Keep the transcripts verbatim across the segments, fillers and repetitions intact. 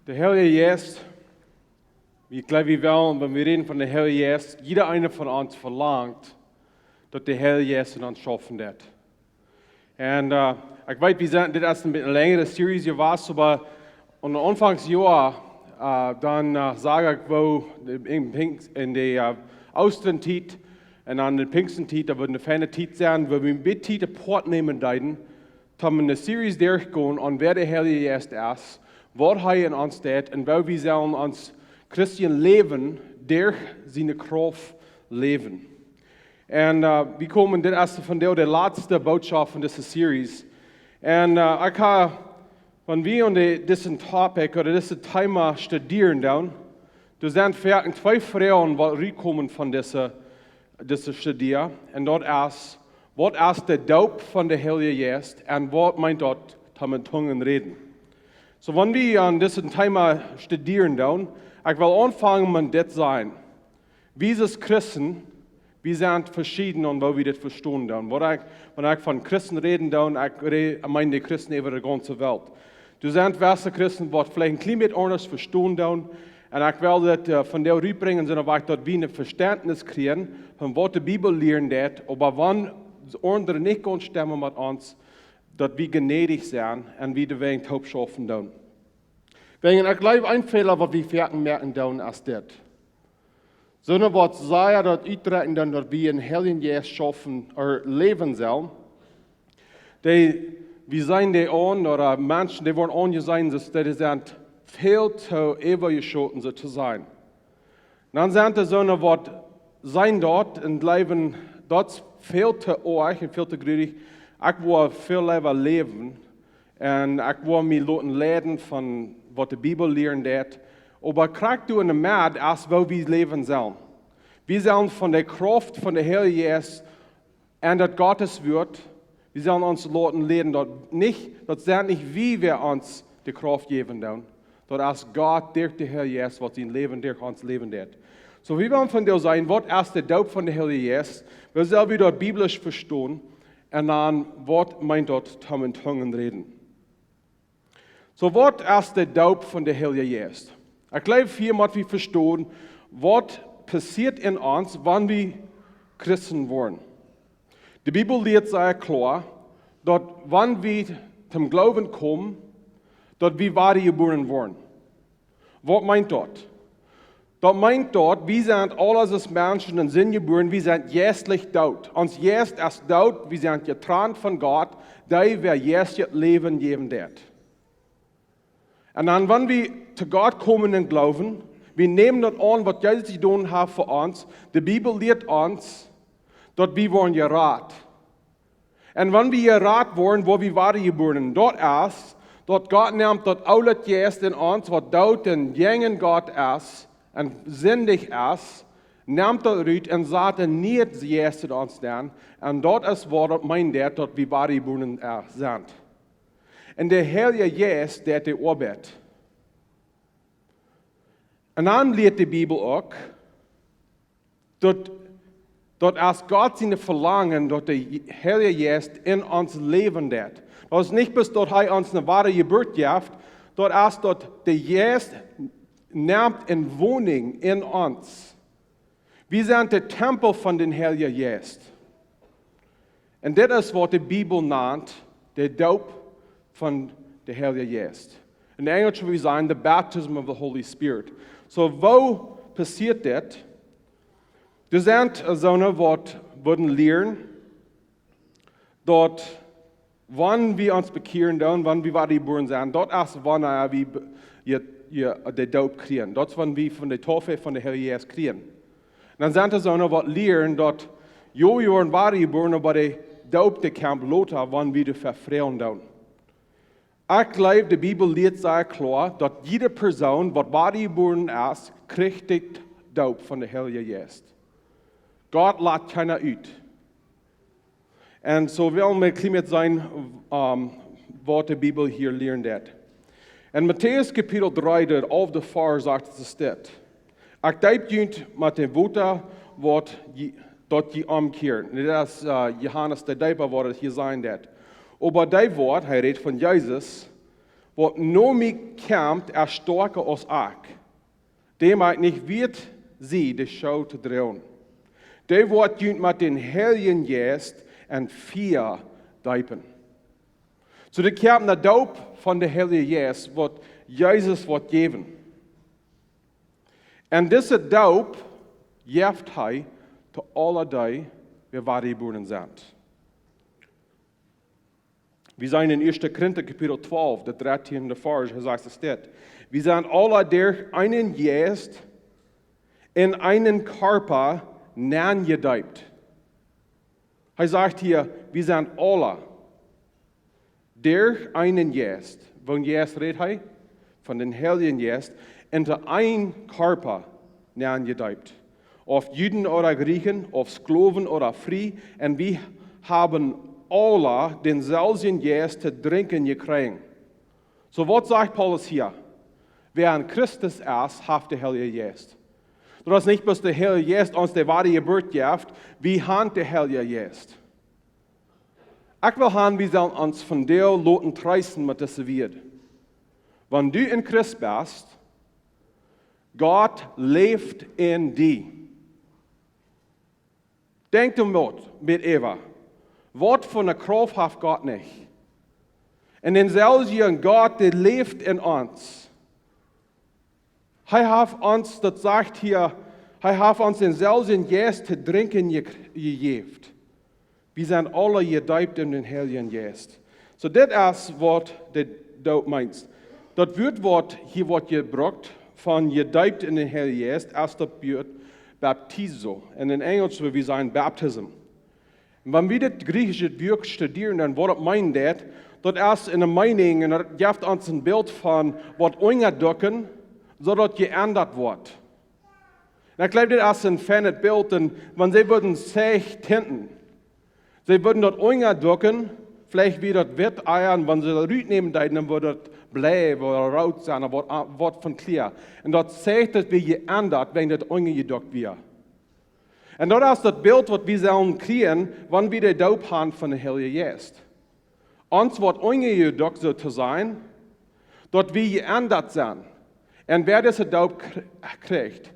De Heilje Jeist, ekj jleew, wie wellen, wan wie räden von de Heilje Jeist, jieda eena von ons velangt, daut de Heilje Jeist en ons schaufen deit. Un äh, ekj weet, wie sent, dit es een bät eene lenjre Series jewast, oba aum Aunfank Joa, äh, dan äh, sach ekj, woo de, en Pinjs-, en de äh, Oostren Tiet un dan de Pinjsten Tiet, daut wudd eene feine Tiet sennen, wua wie een bät Tiet apoat nämen deeden, toom eene Series derchgonen aun wäa de Heilje Jeist es, waut hee en ons deit un woo wie sellen ons christlichet Läwen derch siene Krauft läwen. Un äh, wie komen, dit es vondoag de latste Botschaft von dise Series. Un äh, ekj ha, wan wie aun de, disen Topic ooda dise Thema studieren doonen, doa sent foaken twee Froagen waut rutkomen von dise, dise Studie. Un daut es, waut es de Doop von de Heilje Jeist un waut meent daut, toom en Tungen räden? Soo, wan wie aun dise Thema studieren doonen, ekj well aunfangen met dit sajen. Wie aus Christen, wie sent veschieden aun woo wie dit vestonen doonen. Waut ekj, wan ekj von Christen räden doon, ekj rä-, ekj meen de Christen äwa de gaunze Welt. Doa sent wesse Christen waut veleicht een kjlien bät aundasch vestonen doonen. Un ekj well dit äh, vondoag rutbrinjen, soo daut wie een Vestentnis kjrieen von waut de Bibel lieren deit, oba wan aundre nich kjennen stemmen met ons, daut wie jnädich sent un wie doawäajen toop schaufen doonen. Wäajen, ekj jleew, een Fäla waut wie foaken moaken doonen es dit. Soo waut sea daut utdrekjen doonen daut wie em Heiljen Jeist schaufen ooda läwen sellen. Dee, wie seenen dee aun, ooda Menschen, dee woaren aunjeseenen, daut dee sent väl too äwajeschoten, soo to sajen. Dan sent doa soone waut seenen daut un jleewen, daut es väl too oajch un väl too jrunlich. Ekj well väl leewa läwen un ekj well mie loten leiden von waut de Bibel lieren deit. Oba krakjt doa en de Med es woo wie läwen sellen. Wie sellen von de Krauft von de Heilje Jeist un daut Gottes Wuat, wie sellen ons loten leiden, daut nich, daut sent nich wie, waut ons de Krauft jäwen doonen. Daut es Gott derch de Heilje Jeist, waut sien Läwen derch ons läwen deit. Soo, wie wellen vondoag seenen, waut es de Doop von de Heilje Jeist? Woo sell wie daut biblisch vestonen? Un dan, waut meent daut, toom en Tungen räden? Soo, waut es de Doop von de Heilje Jeist? Ekj jleew, hia mott wie vestonen, waut passieet en ons, wan wie Christen woaren. De Bibel liert sea kloa, daut wan wie toom Gloowen komen, daut wie wadajebuaren woaren. Waut meent daut? Daut meent daut, wie sent aule aus Menschen en Sind jebuaren, wie sent jeistlich doot. Ons Jeist es doot, wie sent jetrant von Gott, dee wäa jeistlichet Läwen jäwen deit. Un dan, wan wie to Gott komen en Gloowen, wie nämen daut aun, waut Jesus jedonen haft fa ons, de Bibel liert ons, daut wie woaren jerat. Un wan wie jerat woaren, woa wie wadajebuaren. Daut es, daut Gott nemt daut oole Jeist en ons, waut doot un jäajen Gott es un sindich es, nemt daut rut un sat een nieet Jeist en ons nenn. Un daut es waut daut meent, daut wie wadajebuaren äh, sent. Un de Heilje Jeist deit de Oabeit. Un dan liert de Bibel uk, daut, daut es Gott sien Velangen, daut de Heilje Jeist en ons läwen deit. Daut es nich bloos daut hee ons eene Wadajeburt jeft, daut es daut de Jeist nemt eene Woninj en ons. Wie sent de Tempel von dän Heiljen Jeist. Un dit es waut de Bibel nant de Doop von de Heilje Jeist. En Enjelsch wudd wie sajen, the baptism of the Holy Spirit. Soo, woo passieet dit? Doa sent, äh, soone waut wudden lieren, daut wan wie ons bekjieren doonen, wan wie wadajebuaren sent, daut es wanea wie be-, je, je, de Doop kjrieen. Daut es wan wie von de Taufe von de Heilje Jeist kjrieen. Un dan sent doa soone waut lieren daut, jo, wie woaren wadajebuaren, oba de Doop, dee kjemt lota, wan wie de Vefroagen doonen. Ekj jleew, de Bibel lieet sea kloa, daut jiede Persoon waut wadajebuaren es, kjricht de Doop von de Heilje Jeist. Gott lat kjeena ut. Un soo well wie een kjlien bät seenen, ähm, waut de Bibel hia lieren deit. En Matäus Kapitel dree, de alfde Varsch sajcht et dit: Ekj deep junt met daut Wota waut jie, daut jie omkjieren. Un dit es, äh, Johanes de Deepa waut et hia sajen deit. Oba dee woat, hee rät von Jesus, Waut no mie kjemt, es stoakja aus ekj, däm ekj nich wieet sie de Schoo to droagen. Dee woat junt met dän Heiljen Jeist un Fia deepen. Soo, doa kjemt ne Doop von dän Heiljen Jeist, waut Jesus woat jäwen. Un dise Doop jeft hee to aule dee, waut wadajebuaren sent. Wie seenen en Ieeschte Korinta Kapitel twalf, de dartieende Varsch, hee sajcht es dit: "Wie sent aule derch eenen Jeist en eenen Kjarpa nenjedeept." Hee sajcht hia: "Wie sent aule derch eenen Jeist." Von Jeist rät hee? Von dän Heiljen Jeist. "En een Kjarpa nenjedeept. Auf Juden ooda Griechen, auf Sklowen ooda frie, un wie haben aule dänselwjen Jeist to drinkjen jekjräajen." Soo, waut sajcht Paulus hia? Wäa en Christus es, haft dän Heiljen Jeist. Daut es nich bloos de Heilje Jeist ons de Wadajeburt jeft, wie haben dän Heiljen Jeist. Ekj well han, wie sellen ons vondoag loten treesten met dise Wieed. Wan du en Christ best, Gott läft en die. Denkj doaraun, met Eva. Waut fa eene Krauft haft Gott nich? Un dänselwjen Gott, dee läft en ons. Hee haft ons, daut sajcht hia, hee haft ons dänselwjen Jeist to drinkjen je-, jejäft. Wie sent aule jedeept en dän Heiljen Jeist. Soo, dit es waut de Doop meent. Daut Wuat, waut hia woat jebrukt von jedeept en dän Heiljen Jeist, es daut Wuat baptizo. Un en Enjelsch wudd wie sajen baptism. Un wan wie dit griechische Wuat studieren, dan woat daut meenen daut, daut es eene Meeninj, un daut jeft ons een Bilt von waut unjaducken, soo daut jeendat woat. Un ekj jleew, dit es een feinet Bilt, un wan see wudden Zeich tinten, see wudden daut unjaducken, veleicht wia daut witt ea, un wan see daut rutnämen deeden, dan wudd daut bläck, wudd root sennen, ooda waut, waut von Kjlia. Un daut sajcht, daut wia jeendat, wan daut unjadukt wia. Un daut es daut Bilt, waut wie sellen kjrieen, wan wie de Doop han von dän Heiljen Jeist. Ons woat unjadukt, soo to sajen, daut wie jeendat sent. Un wäa dise Doop kr-, kjricht,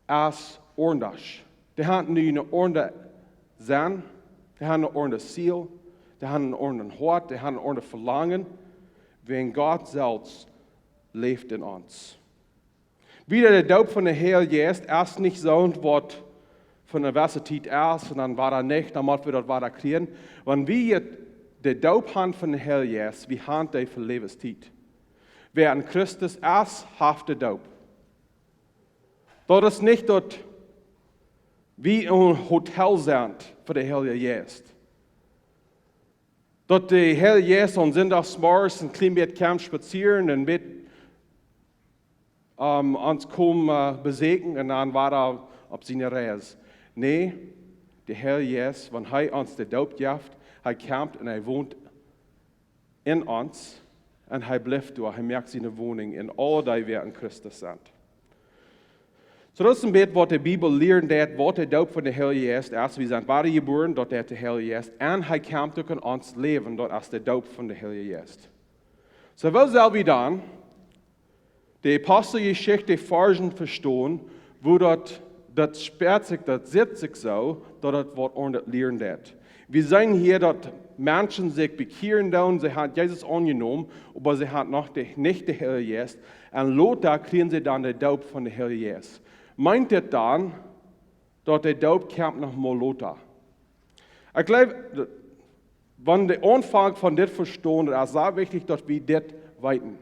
es aundasch. Dee haft nu een aundren Senn, dee haft een aundret Ziel, dee haft een aundret Hoat, dee haft een aundret Velangen, wäajen Gott selfst läft en ons. Wada, de Doop von dän Heiljen Jeist es nich soo waut fa eene jewesse Tiet es un dan wada nich, dan mott wie daut wada kjrieen. Wan wie de Doop han von dän Heiljen Jeist, wie han dee fa Läwenstiet. Wäa en Christus es, haft de Doop. Daut es nich daut wie en een Hotel sent fa dän Heiljen Jeist. Daut de Heilje Jeist aun Sindachsmorjes een kjlien bät kjemt spazieren un bät, ähm, ons kjemt, äh, besieekjen un dan wada opp siene Reis. Nä, de Heilje Jeist, wan hee ons de Doop jeft, hee kjemt un hee wont en ons un hee blift doa, hee moakt siene Woninj en aule dee, waut en Christus sent. Soo, daut es een bät waut de Bibel lieren deit, waut de Doop von dän Heiljen Jeist es. Wie sent wada jebuaren, daut deit de Heilje Jeist. Un hee kjemt uk en ons Läwen, daut es de Doop von dän Heiljen Jeist. Soo, waut sell wie dan de Aposteljeschicht Varschen vestonen, woo daut, daut spieet sikj, daut sitt sikj soo, daut daut waut aundasch lieren deit. Wie seenen hia, daut Menschen sikj bekjieren doonen, see haben Jesus aunjenomen, oba see haben noch de, nich dän Heiljen Jeist. Un lota kjrieen see dan de Doop von dän Heiljen Jeist. Meent dit dan, daut de Doop kjemt noch mol lota? Ekj jleew, daut, wan de Aunfank von dit vestonen, daut es sea wichtich, daut wie dit weeten.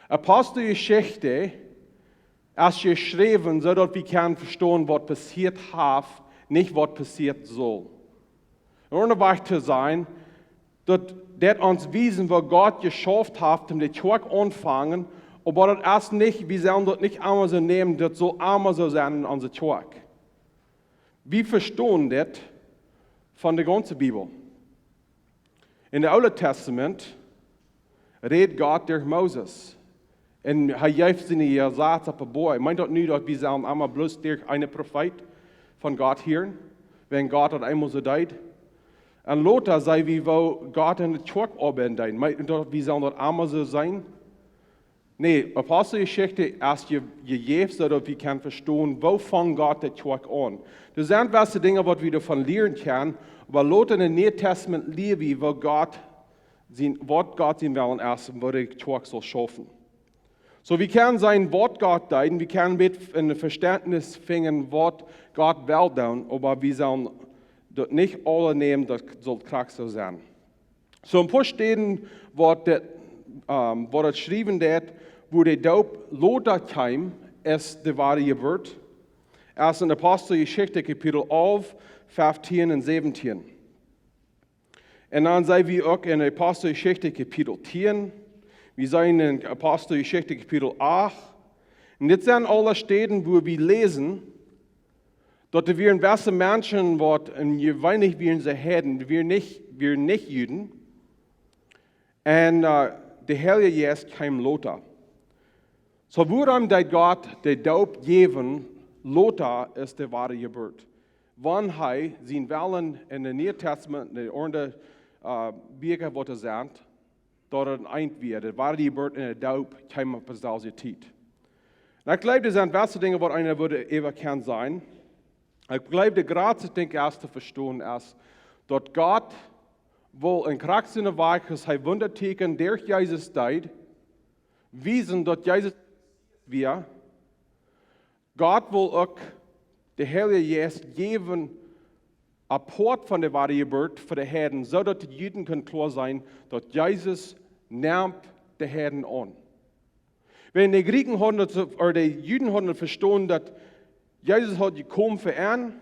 Aposteljeschicht es jeschräwen, soo daut wie kjennen vestonen, waut passieet haft, nich waut passieren saul. En aundre Wieed to sajen, daut, daut ons wiesen, waut Gott jeschauft haft, om de Kjoakj auntofangen, oba daut es nich, wie sellen daut nich emma soo nämen, daut saul emma soo sennen en onse Kjoakj. Wie vestonen dit von de gaunze Bibel. En daut Oole Tastament rät Gott derch Moses. Un hee jeef siene Jesaz opp de Boajch. Meent daut nu, daut wie sellen emma bloos derch eenen Profeet von Gott hieren, wan Gott daut eemol soo deed? En lota see wie, woo Gott en de Kjoakj oabeiden deed. Meent daut wie sellen daut aulemol soo seenen? Nä, Aposteljeschicht es je, jejäft, soo daut wie kjennen vestonen, woo funk Gott de Kjoakj aun. Doa sent wesse Dinja, waut wie doavon lieren kjennen, oba lota en daut Niee Tastament lia wie, woo Gott sien, waut Gott sien Wellen es un woo de Kjoakj saul schaufen. Soo, wie kjennen seenen, waut Gott deed, un wie kjennen met een Vestentnis finjen, waut Gott well doonen, oba wie sellen daut nich aules nämen, daut saul krakjt soo sennen. Soo een poa Städen, waut daut, ähm, waut daut schriewen deed, woo de Doop lota kjeem aus de Wadajeburt, es en Aposteljeschicht Kapitel alf, feftieen un säwentieen. Un dan seenen wie uk en Aposteljeschicht Kapitel tieen. Wie seenen en Aposteljeschicht Kapitel acht. Un dit sent aule Städen, woo wie läsen, daut doa wieren wesse Menschen, waut en jeweenlich wieren see Heiden, wieren nich, wieren nich Juden. Un, äh, de Heilje Jeist kjeem lota. Soo, wuarom deed Gott de Doop jäwen lota aus de Wadajeburt? Wan hee sien Wellen en daut Niee Tastament, en de aundre, äh, Bieekja, waut doa sent, daut et een Enj wia, de Wadajeburt un de Doop kjeemen opp deeselwje Tiet. Un ekj jleew, doa sent wesse Dinja, waut eena wudd äwa kjennen seenen. Ekj jleew, de jratste Dinkj es to vestonen es, daut Gott wull en krakjt soone Wies, aus hee Wundatieekjen derch Jesus deed, wiesen, daut Jesus wia. Gott wull uk de Heilje Jeist jäwen, apoat von de Wadajeburt fa de Heiden, soo daut de Juden kunnen kloa seenen, daut Jesus nemt de Heiden aun. Wan de Grieekjen hauden daut, ooda de Juden hauden daut vestonen, daut Jesus haud jekomen fa an,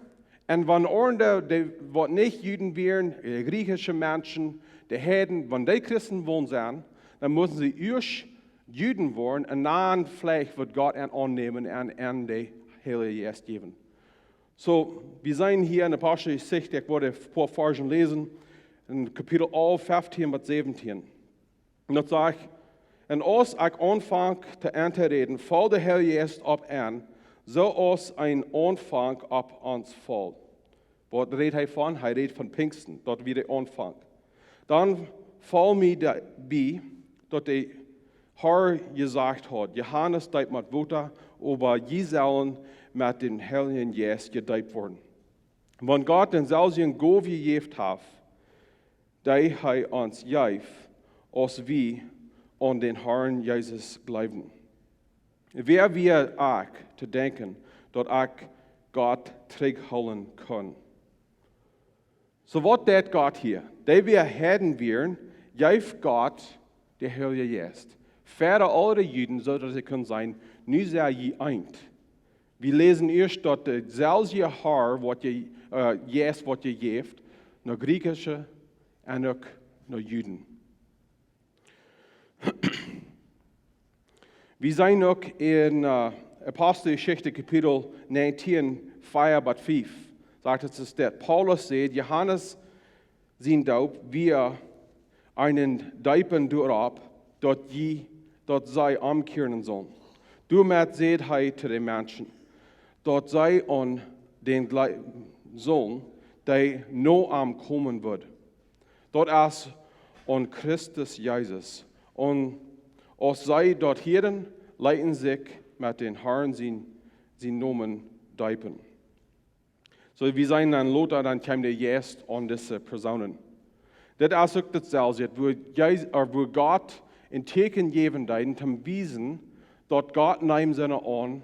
un wan aundre, dee waut nich Juden wieren, de griechische Menschen, de Heiden, wan dee Christen wullen sennen, dan musten see ieescht Juden woaren un dan veleicht wudd Gott an aunnämen un an de Heilje Jeist jäwen. Soo, wie seenen hia en Aposteljeschicht, ekj woa een poa Varzen läsen, en Kapitel alf, feftieen bat säwentieen. Un daut sajcht: "Un aus ekj aunfunk to an to räden, foll de Heilje Jeist opp an, soo aus een Aunfank opp ons foll." Waut rät hee von? Hee rät von Pinjsten, daut wia de Aunfank. Dan foll mie bie, daut de Har jesajcht haud: "Johanes deept met Wota, oba jie sellen met dän Heiljen Jeist jedeept woaren." Wan Gott dän selwjen Gow jejäft haft, dee hee ons jeef, aus wie aun dän Harn Jesus jleewden. Wäa wia ekj to denkjen, daut ekj Gott trigjhoolen kunn? Soo, waut deed Gott hia? Dee, wäa Heiden wieren, jeef Gott de Heilje Jeist. Fa aule Juden, soo daut see kunnen sajen: "Nu sent jie eent." Wie läsen ieescht, daut de selwje Har, waut je, äh, Jeist woat jejäft, no Griekjen un uk no Juden. Wie seenen uk en, äh, Aposteljeschicht Kapitel nientieen, vea bat fief, sajcht et soo: "Paulus säd: Johanes sien Doop wia een Deepen doaropp, daut jie, daut see omkjieren sullen. Doamet säd hee to de Menschen, daut see aun dän jleewen sullen, dee no am komen wudd. Daut es aun Christus Jesus. Un aus see daut hieeden, leeten sikj met dän Harn sien, sien Nomen deepen." Soo, wie seenen dan lota, dan kjeem de Jeist aun dise Persoonen. Dit es uk daut selwje, woo Jeis-, ooda woo Gott een Tieekjen jäwen deed, om to wiesen, daut Gott nemt seene aun,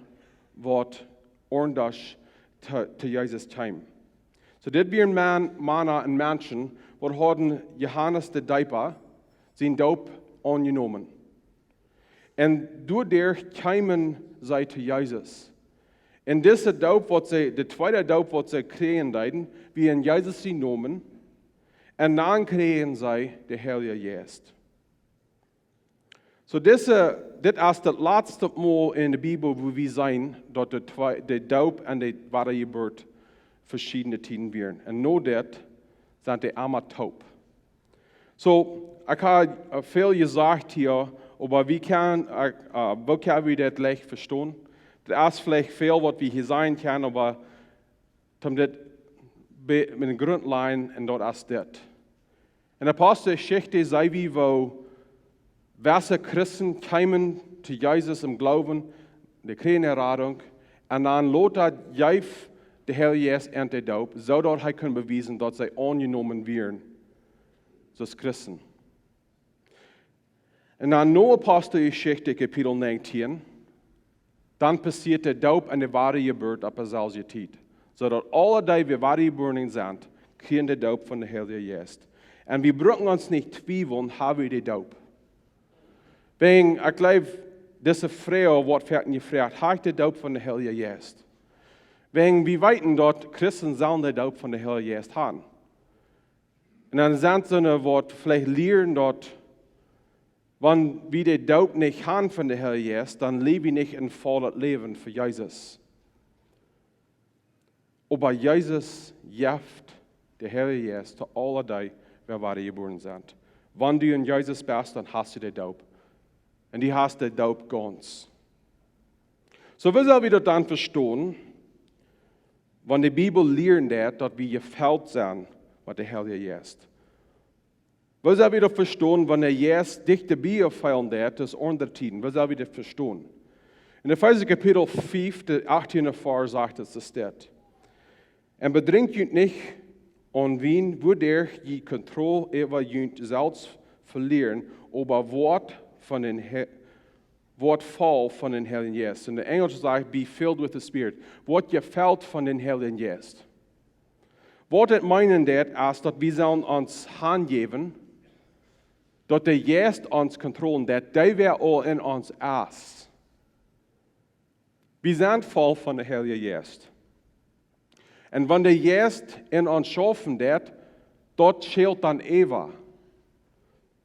waut aundasch to, to Jesus kjeem. Soo, dit wieren Mana un Menschen, waut hauden Johanes de Deepa sien Doop aunjenomen. Un doaderch kjeemen see to Jesus. Un dise Doop, waut see, de tweede Doop, waut see kjrieen deeden, wia en Jesus sien Nomen. Un dan kjrieen see de Heilje Jeist. Soo, dise, dit es daut latste Mol en de Bibel, woo wie seenen, daut de twee, de Doop un de Wadajeburt veschiedne Tieden wieren. Un no dit sent dee emma toop. Soo, ekj hab, äh, väl jesajcht hia, oba wie kjennen, äh, äh, woo kjenn wie dit leicht vestonen? Daut es veleicht väl, waut wie hia sajen kjennen, oba om dit be-, met een Grunt to lajen, un daut es dit. En Aposteljeschicht seenen wie, woo wesse Christen kjeemen to Jesus em Gloowen, dee kjrieejen Radunk, un dan lota jeef de Heilje Jeist an de Doop, soo daut hee kunn bewiesen, daut see aunjenomen wieren aus Christen. En dan no Aposteljeschicht Kapitel 19, dan passieet de Doop un de Wadajeburt opp deeselwje Tiet. Soo daut aule dee, waut wadajebuaren sent, kjrieen de Doop von de Heilje Jeist. Un wie brucken ons nich twieweln, ha wie de Doop. Wäajen, ekj jleew, dise Froag woat foaken jefroacht, ha ekj de Doop von de Heilje Jeist? Wäajen, wie weeten daut Christen sellen de Doop von de Heilje Jeist haben. Un dan sent soone, waut veleicht lieren daut, wan wie de Doop nich haben von de Heilje Jeist, dan läw wie nich een vollet Läwen fa Jesus. Oba Jesus jeft de Heilje Jeist to aule dee, waut wadajebuaren sent. Wan du en Jesus best, dan hast du de Doop. Un du hast de Doop gaunz. Soo, woo sell wie daut dan vestonen, wan de Bibel lieren deit, daut wie jefelt sent met de Heilje Jeist? Woo sell wie daut vestonen, wan de Jeist dicht bie ons fälen deit, aus aundre Tieden? Woo sell wie daut vestonen? En Efeesa Kapitel 5, de 18. Varsch sajcht et, es dit: Un bedrinkjt junt nich aun Wien, wuaderch jie Kontroll äwa junt selfst velieren, oba woat von dän He-, woat voll von dän Heiljen Jeist. En de Enjelsche sajcht, be filled with the Spirit. Woat jefelt von dän Heiljen Jeist. Waut daut meenen deit, es daut wie sellen ons hanjäwen, daut de Jeist ons kontrollieren deit, dee wäa aul en ons es. Wie sent voll von de Heilje Jeist. Un wan de Jeist en ons schaufen deit, daut schelt dan äwa.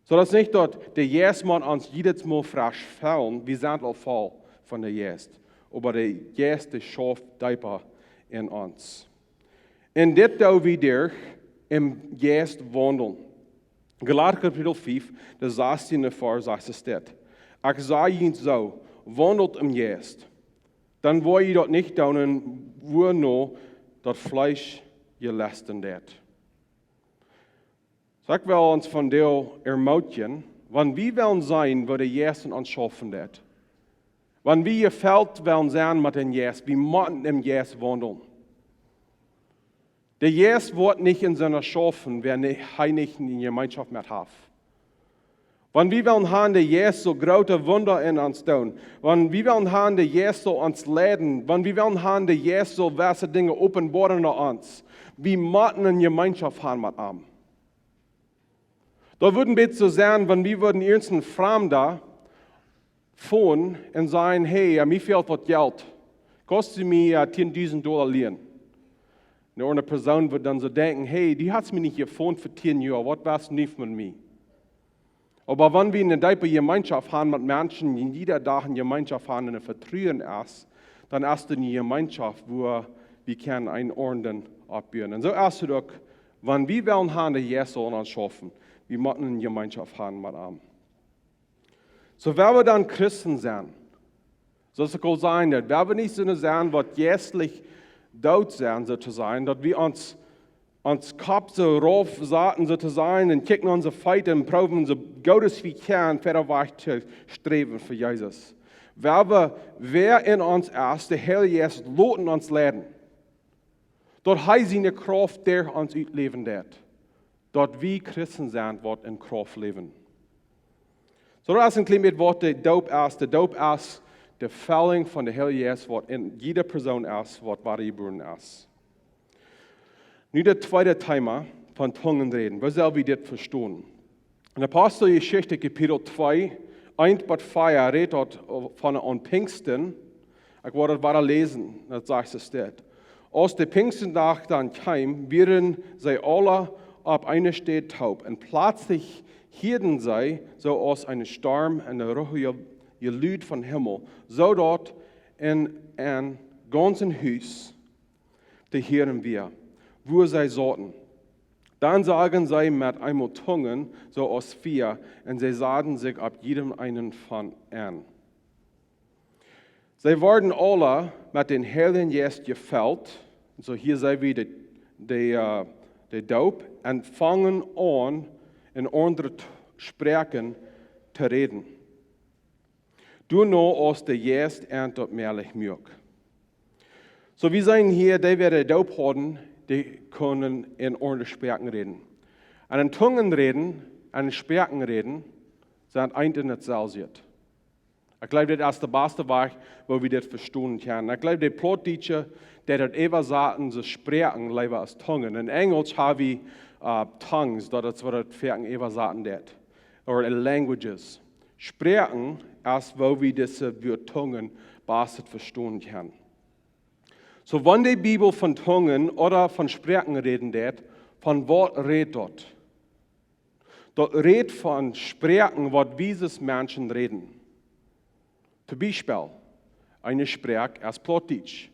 Soo daut es nich daut de Jeist mott ons jiedet Mol fresch fellen, wie sent aul voll von de Jeist. Oba de Jeist, dee schauft deepa en ons. Un dit doo wie derch em Jeist waundlen. Galata Kapitel 5, de 16. Varsch sajcht et dit: Ekj saj junt soo, waundelt em Jeist, dan woa jie daut nich doonen, wuano daut Fleesch jelesten deit. Soo, ekj well ons vondoag ermootjen, wan wie wellen seenen, woo de Jeist en ons schaufen deit, wan wie jefelt wellen sennen met dän Jeist, wie motten em Jeist waundlen. De Jeist woat nich en soone schaufen, wäa nich, hee nich ne Jemeenschoft met haft. Wan wie wellen haben, de Jeist saul groote Wunda en ons doonen, wan wie wellen haben, de Jeist saul ons leiden, wan wie wellen haben, de Jeist saul wesse Dinja openboaren no ons, wie motten ne Jemeenschoft haben met am. Daut wudd een bät soo sennen, wan wie wudden irjent een Framda phone un sajen: Hey, jo, mie fält waut Jelt. Kaust du mie, jo, tieendusent Dolla lienen? De aundre Persoon wudd dan soo denkjen: Hey, du hast mie nich jephont fa tieen Joa, waut west nu von mie? Oba wan wie ne deepe Jemeenschoft haben met Menschen, dee jieda Dach ne Jemeenschoft haben un een Vetruen es, dan es doa ne Jemeenschoft, wua wie kjennen eene Ordnunk oppbuen. Un soo es et uk, wan wie wellen haben, de Jeist saul en ons schaufen, wie motten ne Jemeenschoft haben met am. Soo, wan wie dan Christen sent, soo aus ekj aul säd, daut wan wie nich soone sent, waut jeistlich doot sent, soo to sajen, daut wie ons, ons Kopp soo rauf saten, soo to sajen, un kjikjen onse Feet un proowen soo goot aus wie kjennen wieda wajch to sträwen fa Jesus. Wan wie, wäa en ons es, de Heilje Jeist loten ons leiden, daut hee siene Krauft derch ons utläwen deit, daut wie Christen sent, waut en Krauft läwen. Soo, daut es een kjlien bät waut de Doop es. De Doop es de Fellen von de Heilje Jeist, waut en jieda Persoon es, waut wadajebuaren es. Nu daut tweede Thema von Tungen räden. Woo sell wie dit vestonen? En Aposteljeschicht Kapitel 2, 1 bat 4 rät daut von aun Pingsten. Ekj woa daut wada läsen, daut sajcht et dit: Aus de Pingstendach dan kjeem, wieren see aule opp eene Städ toop. Un pletslich hieeden see, soo aus een Storm, un een Ruch, Jelud vom Himmel, soo daut en een gaunzet Hus to hieren wia, wua see sauten. Dan sagen see met eemol Tungen, soo aus Fia, un see saten sikj opp jiedem eenen von an. See worden aule met dän Heiljen Jeist jefelt. Soo hia seenen wie de, de, äh, de Doop, un fungen aun en aundre t-, Sproaken to räden, doano aus de Jeist an daut mäajlich muak. Soo, wie seenen hia, dee, waut de Doop hauden, dee kunnen en aundre Sproaken räden. Un en Tungen räden un en Sproaken räden sent eent un daut selwje. Ekj jleew, dit es de baste Wajch, woo wie dit vestonen kjennen. Ekj jleew, de Plautdietsche, dee daut äwasaten, see spräakjen leewa aus Tungen. En Enjlisch ha wie, uh, tongues, daut es waut daut foaken äwasaten deit. Or in languages. Spräakjen es, woo wie dise Wieed Tungen baste vestonen kjennen. Soo, wan de Bibel von Tungen ooda von Spräakjen räden deit, von waut rät daut? Daut rät von Sproaken, waut wie aus Menschen räden. Toom Biespel, eene Sproak es Plautdietsch,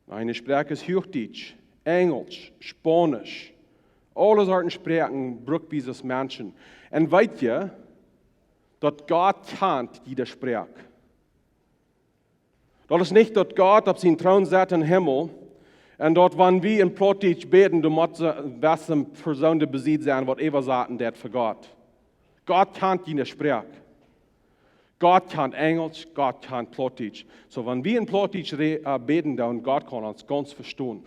eene Sproak es Huachdietsch, Enjlisch, Spaunisch. Aule Sorten Sproaken bruck wie aus Menschen. Un weet jie, daut Gott kjant jiede Sproak? Daut es nich, daut Gott opp sienen Troon sett em Himmel un daut, wan wie en Plautdietsch bäden, dan mott see, wesse Persoon doabie sennen, waut äwasaten deit fa Gott. Gott kjant jiede Sproak. Gott kjant Enjlisch, Gott kjant Plautdietsch. Soo, wan wie en Plautdietsch rä-, uh, bäden, dan Gott kaun ons gaunz vestonen.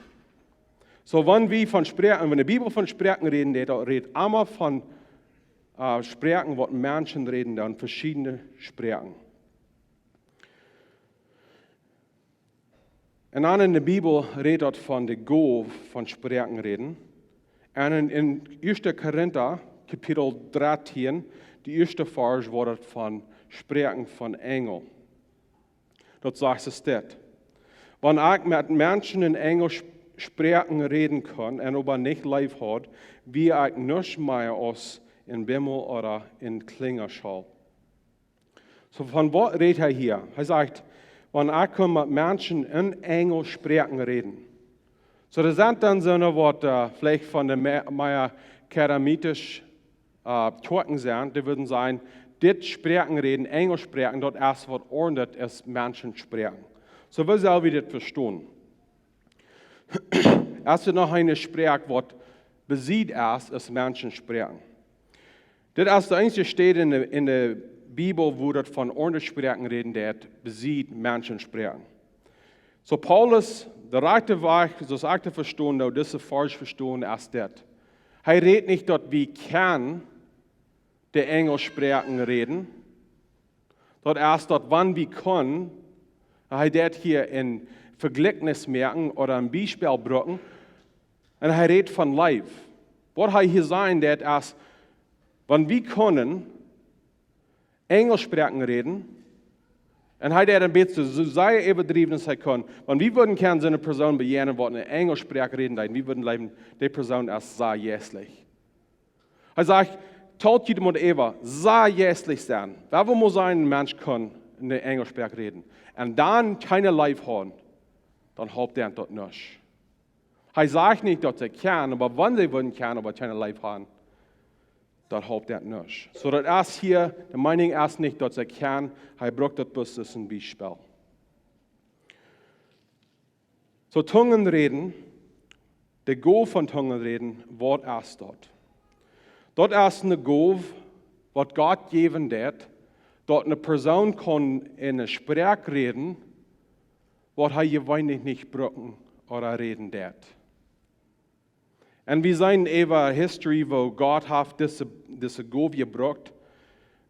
Soo, wan wie von Sproaken, wan de Bibel von Sproaken räden deit, daut rät emma von, uh, Sproaken, waut Menschen räden, dan veschiedne Sproaken. Un dan en de Bibel rät daut von de Gow von Sproaken räden. Un en, en Ieeschte Korinta, Kapitel dartieen, de ieeschte Varsch, woat daut von Sproaken von Enjel. Daut sajcht soo dit: Wan ekj met Menschen en Enjel sp-, Sproaken räden kunn un oba nich Leew haud, wia ekj nuscht mea aus en Bimmel ooda en Kjlingaschaul. Soo, von waut rät hee hia? Hee sajcht, wan ekj kunn met Menschen en Enjel Sproaken räden. Soo, doa sent dan soone, waut, uh, veleicht von de me-, mea charismatisch, uh, Kjoakjen sent, dee wudden sajen, dit Sproaken räden, Enjel Sproaken, daut es waut aundasch aus Menschen Sproaken. Soo, woo sell wie dit vestonen? Es doa noch eene Sproak, waut besied es, aus Menschen Sproaken? Dit es de eensje Städ en de, en de Bibel, wua daut von aundre Sproaken räden deit, besied Menschen Sproaken. Soo Paulus, de rajchte Wajch, soo aus ekj daut vestonen doo, dise Varsch vestonen, es dit: Hee rät nich, daut wie kjennen de Enjel Sproaken räden. Daut es daut, wan wie kunnen, hee deit hia een Vejlikjnis moaken ooda een Biespel brucken, un hee rät von Leew. Waut hee hia sajen deit es, wan wie kunnen Enjel Sproaken räden, un hee deit een bät soo sea äwadriewen aus hee kunn, wan wie wudden kjennen soone Persoon bejennen, waut en Enjel Sproak räden deed, wie wudden jleewen, dee Persoon es sea jeistlich. Hee sajcht, talt junt mau äwa, sea jeistlich sennen. Wäa well mau sajen, een Mensch kaun en Enjel Sproak räden un dan kjeene Leew haben, dan halpt dän daut nuscht. Hee sajcht nich, daut see kjennen, oba wan see wudden kjennen, oba kjeene Leew haben, daut halpt dän nuscht. Soo daut es hia, de Meenunk es nich, daut see kjennen, hee brukt daut bloos aus een Biespel. Soo Tungen räden, de Gow von Tungen räden, waut es daut? Daut es eene Gow, waut Gott jäwen deit, daut eene Persoon kaun en eene Sproak räden, waut hee jeweenlich nich brucken ooda räden deit. Un wie seenen äwa history, woo Gott haft dise, dise Gow jebrukt.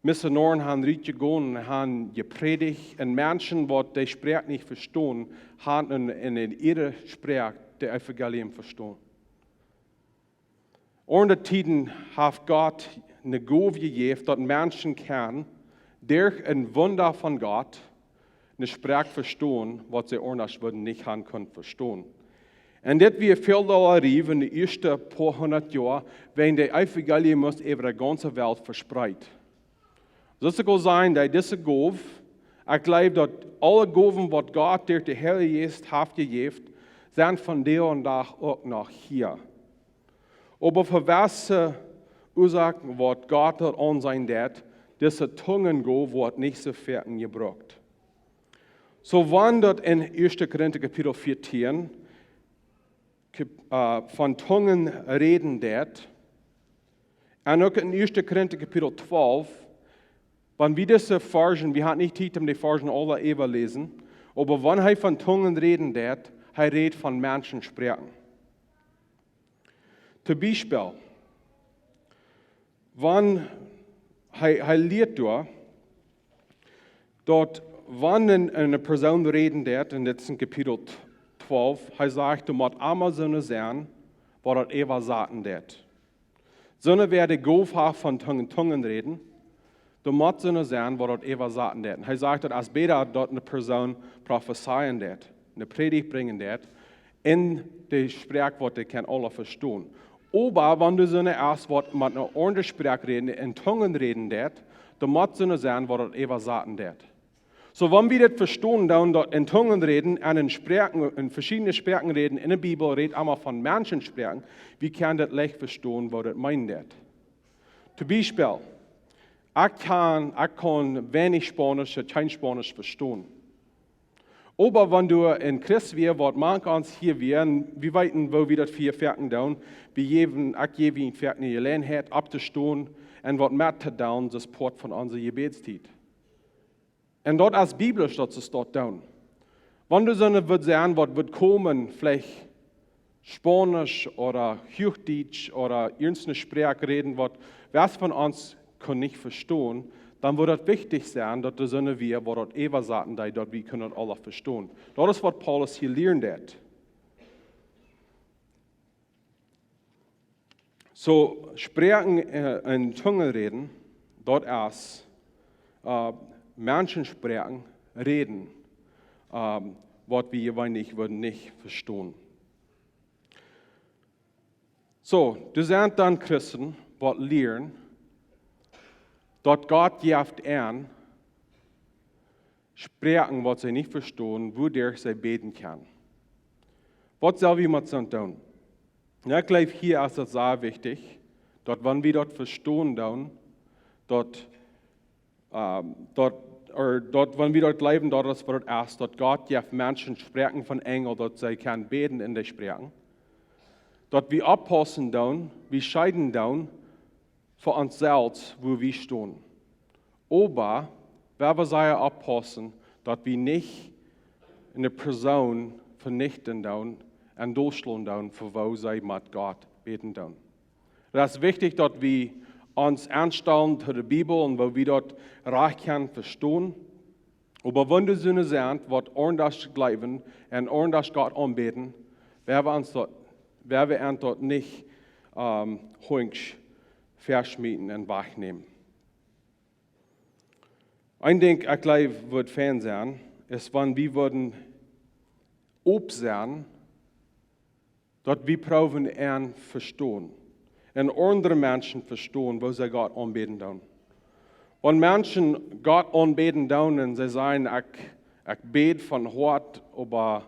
Missionoaren han rutjegonen, han jeprädicht, un Menschen, waut de Sproak nich vestonen, han en, en, en äare Sproak daut Evangelium vestonen. Aundre Tieden haft Gott eene Gow jejäft, daut Menschen kjennen derch een Wunda von Gott eene Sproak vestonen, waut see aundasch wudden nich han kunt vestonen. Un dit wia väl dolla rie en de ieeschte poa hundat Joa, wan daut Evangelium must äwa de gaunze Welt vespreet. Soo aus ekj aul säd, daut dise Gow, ekj jleew, daut aule Gowen, waut Gott derch dän Heiljen Jeist haft jejäft, sent vondoag dän Dach uk noch hia. Oba fa waut fa Uasoaken, waut Gott daut aunseenen deit, dise Tungengow woat nich soo foaken jebrukt. Soo wan daut en ieeschte Korinta Kapitel vieetieen, Kap-, äh, von Tungen räden deit, Un uk en Ieeschte Korinta Kapitel twalf, wan wie dise Varschen, wie haben nich Tiet om de Varschen aule äwa läsen, oba wan hee von Tungen räden deit, hee rät von Menschensproaken. Toom Biespel, wan hee, hee lieet doa, daut wan een, eene Persoon räden deit, un dit es en Kapitel twalf, hee sajcht, doa mott emma soone sennen, waut daut äwasaten deit. Soone, wäa de Gow haft von Tungen, Tungen räden, doa mott soone sennen, waut daut äwasaten deit. Un hee sajcht, daut es bäta, daut eene Persoon profezeien deit, eene Prädicht brinjen deit, en de Sproak, waut dee kaun aula vestonen. Oba wan doa soone es, waut met eene aundre Sproak räden, en Tungen räden deit, doa mott soone sennen, waut daut äwasaten deit. Soo, wan wie dit vestonen, dan daut en Tungen räden un en Sproaken, en veschiedne Sproaken räden, en de Bibel rät emma von Menschensproaken, wie kjennen daut leicht vestonen, waut daut meenen deit. Toom Biespel, ekj kaun, ekj kaun weinich Spaunisch, kjeen Spaunisch vestonen. Oba wan doa een Christ wia, waut mank ons hia wia, un wie weeten, woo wie daut hia werkjen doonen, wie jäwen, ekj jäw junt werkjen de Jeläajenheit opptostonen un waut met to doonen, daut es Poat von onse Jebädstiet. Un daut es biblisch, daut see daut doonen. Wan doa soone wudd sennen, waut wudd komen, veleicht Spaunisch ooda Huachdietsch ooda irjenteene Sproak räden, waut wäa von ons kaun nich vestonen, dan wudd daut wichtich sennen, daut doa soone wia, waut daut äwasaten deed, daut wie kjennen daut aula vestonen. Daut es, waut Paulus hia lieren deit. Soo, Sproaken, äh, en Tungen räden, daut es, äh, Menschensproaken räden, ähm, waut wie jeweenlich wudden nich vestonen. Soo, doa sent dan Christen, waut lieren, daut Gott jeft an Sproaken, waut see nich vestonen, wuaderch see bäden kjennen. Waut sell wie met soont doonen? Nu, ekj jleew, hia es daut sea wichtich, daut wan wie daut vestonen doonen, daut, ähm, daut, ooda daut wan wie daut jleewen, daut es waut daut es, daut Gott jeft Menschen Sproaken von Enjel, daut see kjennen bäden en de Sproaken. Daut wie oppaussen doonen, wie scheeden doonen, fa ons selfst, wua wie stonen. Oba, wie wellen sea oppaussen, daut wie nich eene Persoon venichten doonen un dolschlonen doonen, fa woo see met Gott bäden doonen. Daut es wichtich, daut wie ons aunstalen to de Bibel un woo wie daut rajcht kjennen vestonen. Oba wan doa soone sent, waut aundasch jleewen un aundasch Gott aunbäden, woa wie ons daut, woa wie an daut nich, ähm, hunjsch veschmieten un wajchnämen. Een Dinkj, ekj jleew, wudd fein sennen, es, wan wie wudden op sennen, daut wie proowen an vestonen. Un aundre Menschen vestonen, woo see Gott aunbäden doonen. Wan Menschen Gott aunbäden doonen un see sajen, ekj, ekj bäd von Hoat, oba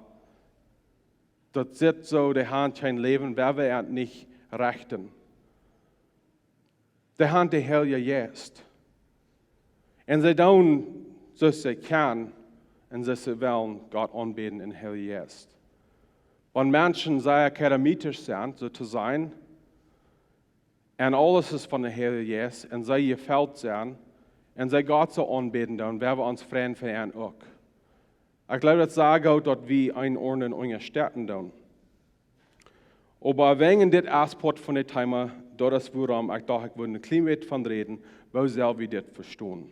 daut sitt soo, dee haben kjeen Läwen, woa wie an nich rechten. Dee haben dän Heiljen Jeist. Un see doonen, soo aus see kjennen, un soo aus see wellen, Gott aunbäden em Heiljen Jeist. Wan Menschen sea charismatisch sent, soo to sajen, un aules es von dän Heiljen Jeist, un see jefelt sent, un see Gott soo aunbäden doonen, woa wie ons freien fa an uk. Ekj jleew, daut es sea goot, daut wie eenen aundren unjastetten doonen. Oba wäajen dit Aspekt von dit Thema, daut es wuarom ekj docht, ekj wull een kjlien bät von räden, woo sell wie dit vestonen.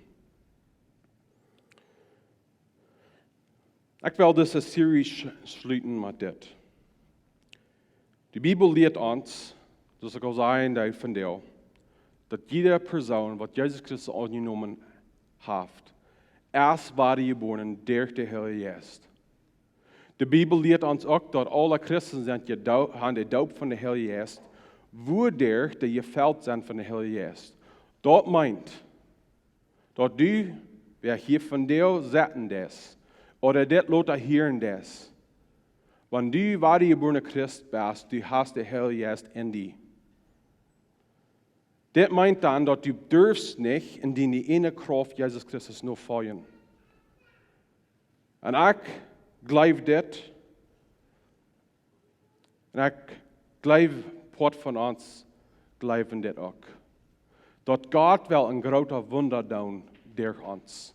Ekj well dise Series sch-, schluten met dit. De Bibel lieet ons, soo aus ekj aul säd, dee von dee, daut jieda Persoon, waut Jesus Christus aunjenomen haft, es wadajebuaren derch dän Heiljen Jeist. De Bibel lieet ons uk, daut aule Christen sent jedoo-, haben de Doop von dän Heiljen Jeist, wuaderch dee jefelt sent von dän Heiljen Jeist. Daut meent, daut du, wäa hia vondoag sitten deist, ooda dit lota hieren deist, wan du wadajebuarna Christ best, du hast dän Heiljen Jeist en die. Dit meent dan, daut du durfst nich en diene ieejne Krauft Jesus Christus nofoljen. Un ekj jleew dit, un ekj jleew, Poat von ons jleewen dit uk. daut Gott well een grootet Wunda doonen derch ons.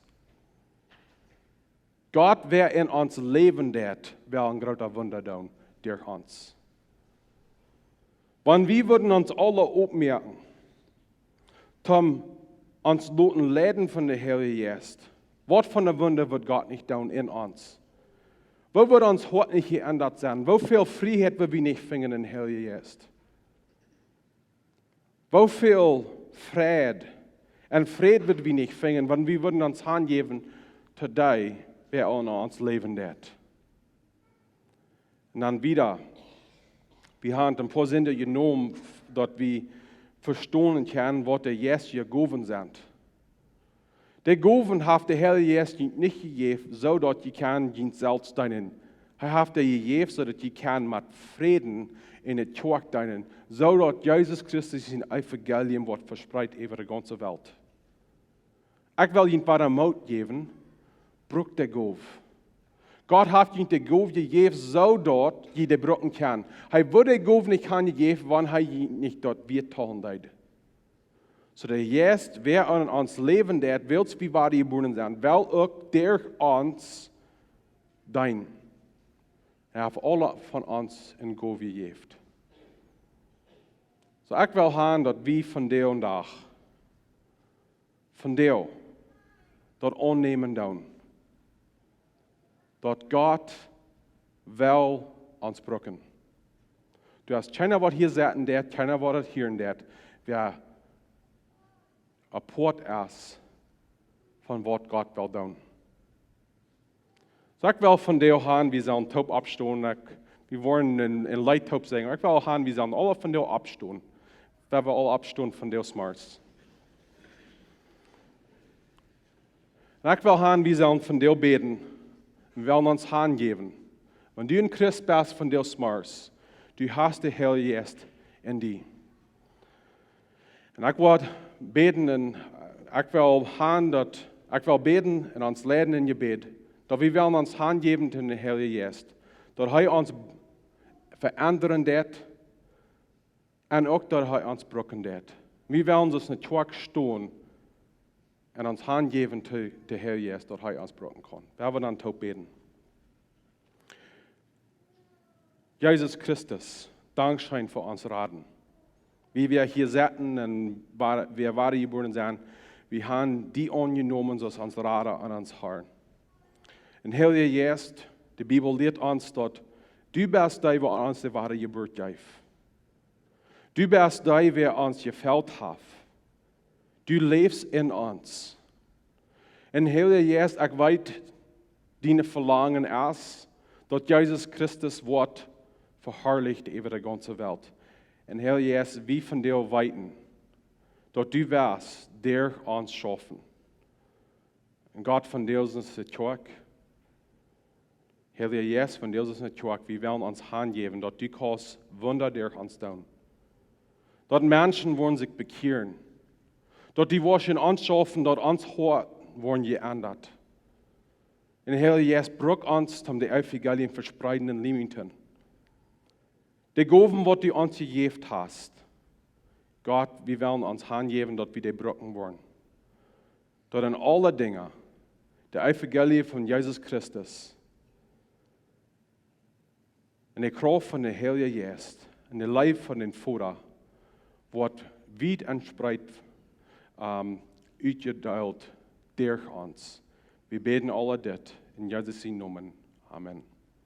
Gott, wäa en ons läwen deit, well een grootet Wunda doonen derch ons. Wan wie wudden ons aule oppmoaken, toom ons loten leiden von dän Heiljen Jeist, waut fa een Wunda wudd Gott nich doonen en ons? Woo wudd ons Hoat nich jeendat sennen? Woo väl Frieheit wudd wie nich finjen em Heiljen Jeist? Woo väl Fräd un Fräd wudd wie nich finjen, wan wie wudden ons hanjäwen to dee, wäa en ons läwen deit? Un dan wieda, wie haben een poa Sinden jenomen, daut wie vestonen kjennen, waut de Jeist äare Gowen sent. De Gowen haft de Heilje Jeist junt nich jejäft, soo daut jie kjennen junt selfst deenen. Hee haft dee jejäft, soo daut jie kjennen met Fräd enne Kjoakj deenen, soo daut Jesus Christus sien Evangelium woat vespreet äwa de gaunze Welt. Ekj well junt wada Moot jäwen, bruck de Gow. Gott haft junt de Gow jejäft, soo daut jie dee brucken kjennen. Hee wudd de Gow nich han jejäft, wan hee junt nich daut wieet talen deed. Soo de Jeist, wäa en ons läwen deit, wiels wie wada jebuaren sent, well uk derch ons deenen. Hee haft aule von ons eene Gow jejäft. Soo ekj well han, daut wie vondoag dän Dach, vondoag, daut aunnämen doonen, daut Gott well ons brucken. Du hast kjeena, waut hia sitten deit, kjeena, waut daut hieren deit, wäa apoat es von waut Gott well doonen. Soo ekj well vondoag han, wie sellen toop oppstonen. Ekj, wie woaren een, een Leet toop sinjen. Ekj well han, wie sellen aule vondoag oppstonen. Wie woaren aule oppstonen vondoag zemorjes. Un ekj well han, wie sellen vondoag bäden. Wie wellen ons hanjäwen. Wan du een Christ best vondoag zemorjes, du hast dän Heiljen Jeist en die. Un ekj well bäden un, eh, ekj well han daut, ekj well bäden un ons leiden em Jebäd, daut wie wellen ons hanjäwen to dän Heiljen Jeist, daut hee ons veendren deit un uk daut hee ons brucken deit. Wie wellen aus eene Kjoakj stonen un ons hanjäwen to dän Heiljen Jeist, daut hee ons brucken kaun. Wie wellen dan toop bäden. Jesus Christus, dankscheen fa ons Raden. Wie wie hia sitten un wa-, wie wada jebuaren sent, wie han die aunjenomen aus ons Rada un ons Har. Un Heilja Jeist, de Bibel lieet ons daut du best dee, waut ons de Wadajeburt jeft. Du best dee, waut ons jefelt haft. Du läfst en ons. Un Heilja Jeist, ekj weet, dien Velangen es, daut Jesus Christus woat veharlicht äwa de gaunze Welt. Un Heilja Jeist, wie vondoag weeten, daut du woascht derch ons schaufen. Un Gott, vondoag es de Kjoakj. Heilja Jeist, vondoag es de Kjoakj, wie wellen ons hanjäwen, daut du kaust Wunda derch ons doonen. Daut Menschen woaren sikj bekjieren. Daut du woascht en ons schaufen, daut ons Hoat woaren jeendat. Un Heilja Jeist, bruck ons, om daut Evangelium vespreeden en Leamington. De Gowen, waut du ons jejäft hast. Gott, wie wellen ons hanjäwen, daut wie dee brucken woaren. Daut en aule Dinja daut Evangelium von Jesus Christus un de Krauft von dän Heiljen Jeist un de Leew von dän Voda woat wiet un spreet, ähm, utjedeelt derch ons. Wie bäden aul dit en Jesus sienen Nomen. Amen.